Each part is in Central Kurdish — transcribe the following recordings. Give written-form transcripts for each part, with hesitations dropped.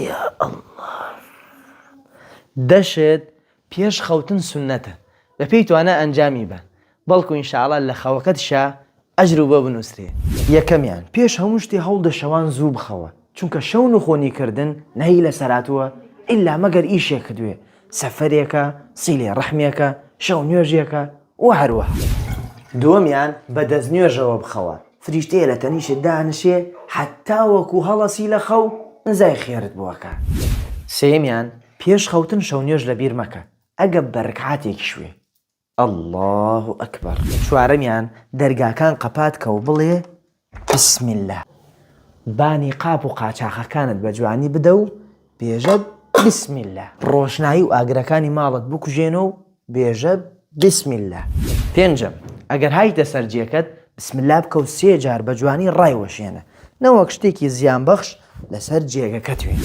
یا اللە دەشت پێش خەوتن سوننەتە بەپێی توانا ئەنجامی بە بەڵکو ان شاء اللە لە خەوەکەتشا ئەجرو بۆ بنوسرێ. یەکەمیان، پێش هەموو شتێ هەوڵدە شەوان زوو بخەوە چونکە شەو نخۆنی کردن نەهی لەسەر هاتووە ئیلا مەگەر ئیشێکت وێ سەفەرێکە سیلەی ڕەحمێکە شەو نوێژێکە وە هەروەها. دووەمیان، بە دەستنوێژەوە بخەوە فریشتەیە لە تەنیشت دانشێ هەتا وەکو هەڵەسی لە خەو نزای خێرت بۆ ئەکا. سێیەمیان، پێش خەوتن شەو نوێژ لە بیر مەکە ئەگە بە رکعاتێکیش وێ. اللە اکبر. چوارەمیان، دەرگاکان قەپات کە و بڵێ، بسم اللە. بانی قاپ و قاچاخەکانت بە جوانی بدە و بێژە، بسم اللە. ڕۆشنایی و ئاگرەکانی ماڵت بکوژێنە و بێژە، بسم اللە. پێنجەم، ئەگەر هایتە سەر جێکەت، بسم اللە بکە و سێ جار بە جوانی ڕایوەشێنە، نەوەک شتێکی زیانبەخش لەسەر جێگەکەت وێ.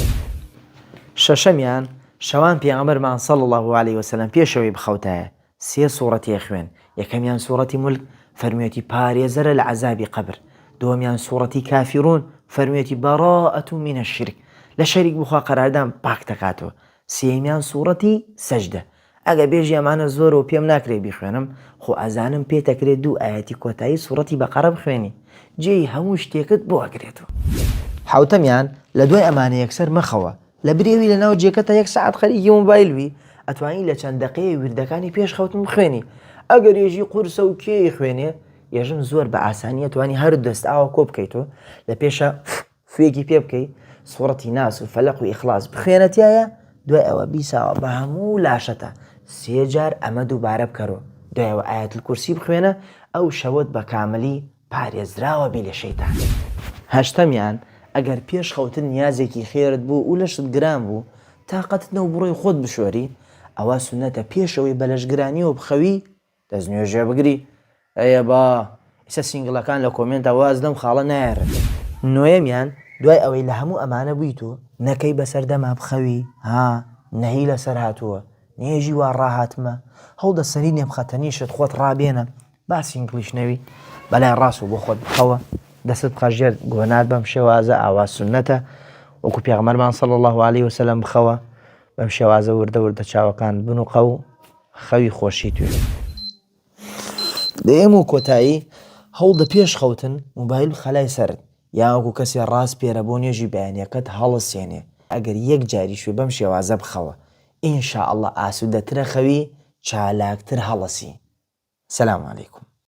شەشەمیان، شەوان پێغەمبەرمان صلی اللە علیە وسلم پێش ئەوەی بخەوتایە سێ سوڕەتی ئەخوێن، یەکەمیان سوڕەتی مولک فەرموویەتی پارێزەرە لە عەزابی قەبر، دووەمیان سوڕەتی کافیرون فەرموویەتی براءە من الشرک لە شەریک بخوا قەراردان پاک دەکاتەوە، سێیەمیان سوڕەتی سەجدە. ئەگەر بێژی ئەمانە زۆرە و پێم ناکرێ بیخوێنم، خۆ ئەزانم پێت ئەکرێ دوو ئایەتی کۆتایی سوڕەتی بەقەرە بخوێنی، جێی هەموو شتێکت بۆ ئەگرێتەوە. حەوتەمیان، لە دوای ئەمانە یەکسەر مەخەوە، لە بری ئەوی لەناو جێکەتا یەک سەعات خەریکی مۆبایل بی ئەتوانی لە چەند دەقەیە ویردەکانی پێش خەوتن بخوێنی ئەگەر ێژی قورسە و کێ خوێنێ ێژم زۆر بە ئاسانی ئەتوانی هەر دەست ئاوە کۆ بکەیتەوە لە پێشە فوێکی پێ بکەی سوڕەتی ناس و فەلەق و ئیخلاص بخوێنە تایە دوای ئەوە بیساوە بە هەموو لاشەتە سێ جار ئەمە دووبارە بکەرەوە دوایەوە ئاەت کورسی بخوێنە ئەو شەوەت بە کاملی پارێزراوە بی لە شەیتان. هەشتەمیان، ئەگەر پێش خەوتن نیازێکی خێرت بوو و لەشت گران بوو، تاقەتت نەبوو بڕۆی خۆت بشۆری، ئەوا سوننەتە پێش ئەوەی بە لەشگرانییەوە بخەوی، دەستنوێژێ بگری. ئەیەبا، ئیستا سینگڵەکان لە کۆمێنتا واز لەم خاڵە نایەرن. نۆیەمیان، دوای ئەوەی لە هەموو ئەمانە بوویت و نەکەی بەسەر دەما بخەوی، ها، نەهی لەسەر هاتووە، نوێژی وا ڕاهاتمە، هەوڵدە سەرینێ بخە تەنیشت خۆت ڕابێنە، با سینگڵیش نەوی بەلای ڕاست و بۆ خۆت بخەوە دەستت بخە ژێر گۆنات بەم شێوازە ئاوا سوننەتە وەکو پێغەمبەرمان صلی الله علیه وسلم بخەوە بەم شێوازە وردە وردە چاوەکان بنوقە و خەوی خۆشی توێ دەیەم و کۆتایی هەوڵدە پێش خەوتن موبایل بخە لای سەرت یا وەکو کەسێ ڕاست پێرە بۆ نوێژی بەیانیەکەت هەڵسێنێ ئەگەر یەک جاریش بێ بەم شێوازە بخەوە ان شاء اللە ئاسودەترە خەوی چالاکتر هەڵەسی سلام علیکم.